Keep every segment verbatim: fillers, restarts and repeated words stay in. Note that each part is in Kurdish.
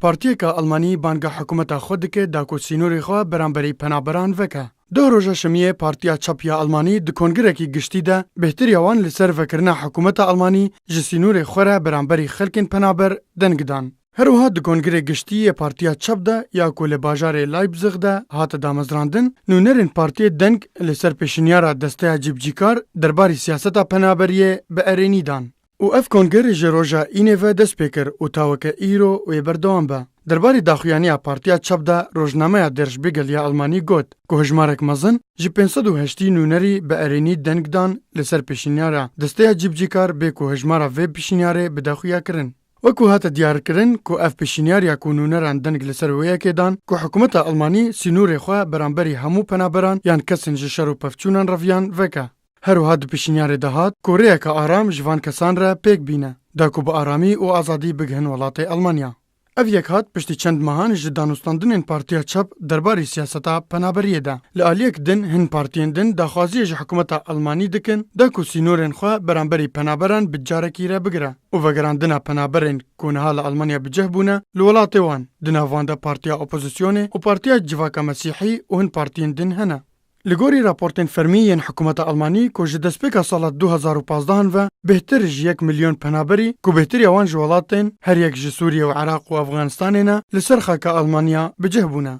Partiyeke Almanî banga hikûmeta xwe dike da ku sînorê xwe beramberî penaberan veke. Duh roja Şemiyê Partiya Çep ya Almanî di kongirekî giştî de bêhtiriya wan li ser vekirina hikûmeta Almanî ji sînorê xwe re beramberî xelkên penaber deng dan. Her wiha di kongirê giştî yê Partiya Çep de ya ku li bajarê Leipzig de hate damezrandin, nûnerên partiyê deng li ser pêşinyara Desteya Cîbicîkar derbarî siyaseta penaberiyê bi erênî dan. Û ev kongir ji roja Înê ve dest pê kir û ta weke îro wê berdewam be. Derbarî daxuyaniya Partiya Çep de rojnameya Der Spiegel ya Almanî got ku hejmarek mezin ji pênc sed û heştî nûnerî bi erênî deng dan li ser pêşinyara Desteya Cîbicîkar bê ku hejmara vê pêşinyarê bide xuyakirin. Wekî hate diyarkirin ku ev pêşinyar ya ku nûneran deng li ser wê yekê dan ku hikûmeta Almanî sînorê xwe beramberî hemû penaberan yan kesên ji şer û pevçûnan reviyan veke. Her wiha di pêşinyarê de hat ku rêyeke aram ji van kesan re pêk bîne, da ku bi aramî û azadî bigihin welatê Almanya. Ev yek hat piştî çend mehan ji danûstandinên Partiya Çep derbarî siyaseta penaberiyê de. Li aliyek din hin partiyên din daxwaziyê ji hikûmeta Almanî dikin, da ku sînorên xwe beramberî penaberan bi carekî re bigire û vegerandina penaberên ku niha li Almanya bi cih bûne li welatê wan. Di nav wan de Partiya Opozisyonê û Partiya Civaka Mesîhî û hin partiyên din hene. Li gorî raportên fermî yên hikûmeta Almanî ku ji destpêka sala du hezar û pazdeh ve bêhtir ji yek milyon penaberî ku bêhtiriya wan ji welatên her yek ji Sûriye û Iraq û Efxanistanê ne li ser xaka Almanya bi cih bûne.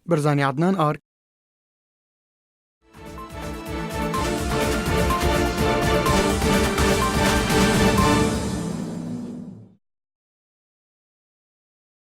Barzanî Adnan, Ark.